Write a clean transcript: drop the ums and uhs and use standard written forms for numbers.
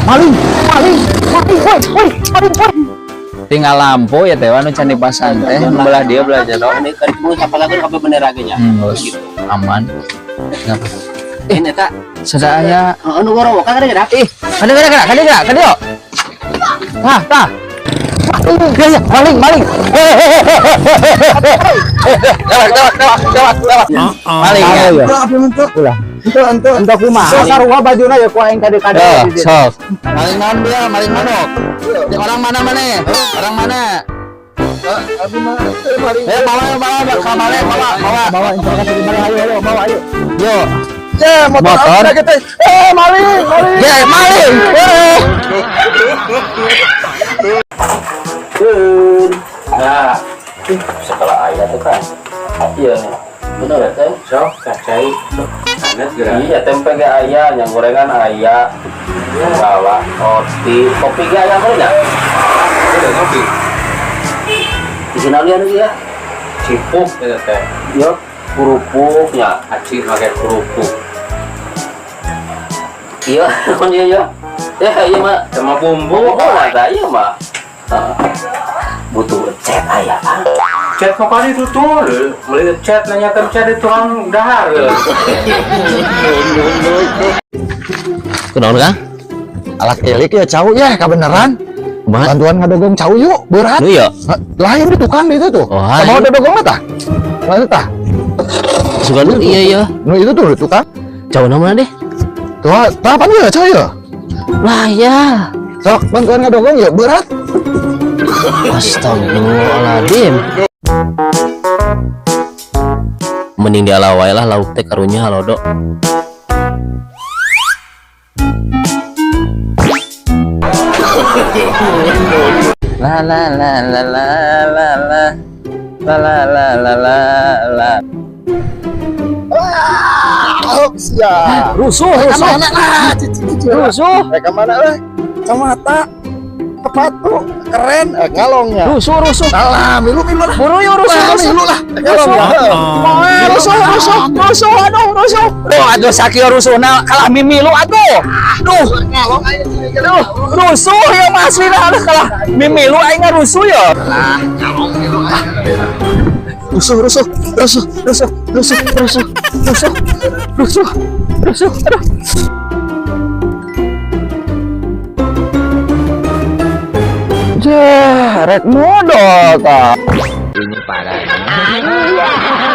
Maling, maling, maling, woi, woi, maling, woi. Tinggal lampu ya teh anu can dipasang teh belah dia belah jero. Ini kan siapa lagi apa bener lagi nya. Geus aman. Ngapa? Ini eta Sada aya. Anu gorowokan kan ada. Ih, kada kada kada kada kada kada. Tah, tah. Ya, ya, maling, maling. Lewat, lewat, lewat, lewat, lewat. Maling ya. Ulah. Ente, ente, ente kumaha? Sarua bajuna ya ku aing kade-kade. Tuh, sok. Maling naon dia? Maling manuk. Di orang mana mana? Orang mana? Eh, bawa, bawa, bawa, bawa, bawa, bawa. Bawa interogasi di mana? Ayo, ayo, bawa, ayo. Yo. Ya, motor. Motor. Apa kita? Eh, maling, maling. Ya, maling. Eh. Nah, sekolah ayah tuh kan. Iya, bener ya teh. Sok, kacai. Hangat geura. Iya, tempe ge aya, yang gorengan aya. Bawa roti, kopi ge aya mana? Udah ngopi. Di sini anu ya. Cipuk eta teh. Iya, kerupuknya. Aci make kerupuk. Iya, iya iya. Ya, iya mah. Sama bumbu. Bumbu lah, tah, iya mah. Heeh. Butuh cat aya ah. Cat pokoknya itu tuh. Beli cat nanyakan cat itu tukang dahar. Kunaon Kang? Alat elik ya cau ya kebenaran. Kumaha? Bantuan ngadogong cau yuk, berat. Nu ya. Lain di tukang di itu tuh. Oh, Sama ayo. udah dogong tah? Mana tah? Suka nu iya iya. Nu itu tuh di tukang. Jauh mana deh? Tuh, tah apa ya cau ya? Lah ya. Sok bantuan ngadogong ya berat. Astagfirullahaladzim. Mending diala wae lah lauk teh karunya halodo. La la la la la la la. La la la la la la. Oh, siap. Rusuh, rusuh. Mana lah, cici cici. Rusuh. Mereka mana lah? Kacamata, sepatu, keren, ngalongnya. Rusuh, rusuh. Salah, milu milu lah. Buru yuk rusuh, Lah, rusuh. milu lah. Ngalongnya. Oh, rusuh, rusuh, rusuh, aduh, rusuh. Aduh, aduh, sakit rusuh. Nah, kalah mimilu, aduh. Aduh, Ngalong aja sini. aduh, rusuh ya mas Lina, aduh, kalah mimilu, aing rusuh ya. Rusuh, rusuh, rusuh, rusuh, rusuh, Rusuh, rusuh, rusuh, rusuh, aduh. Jeh, rek modal ta. Ini parah.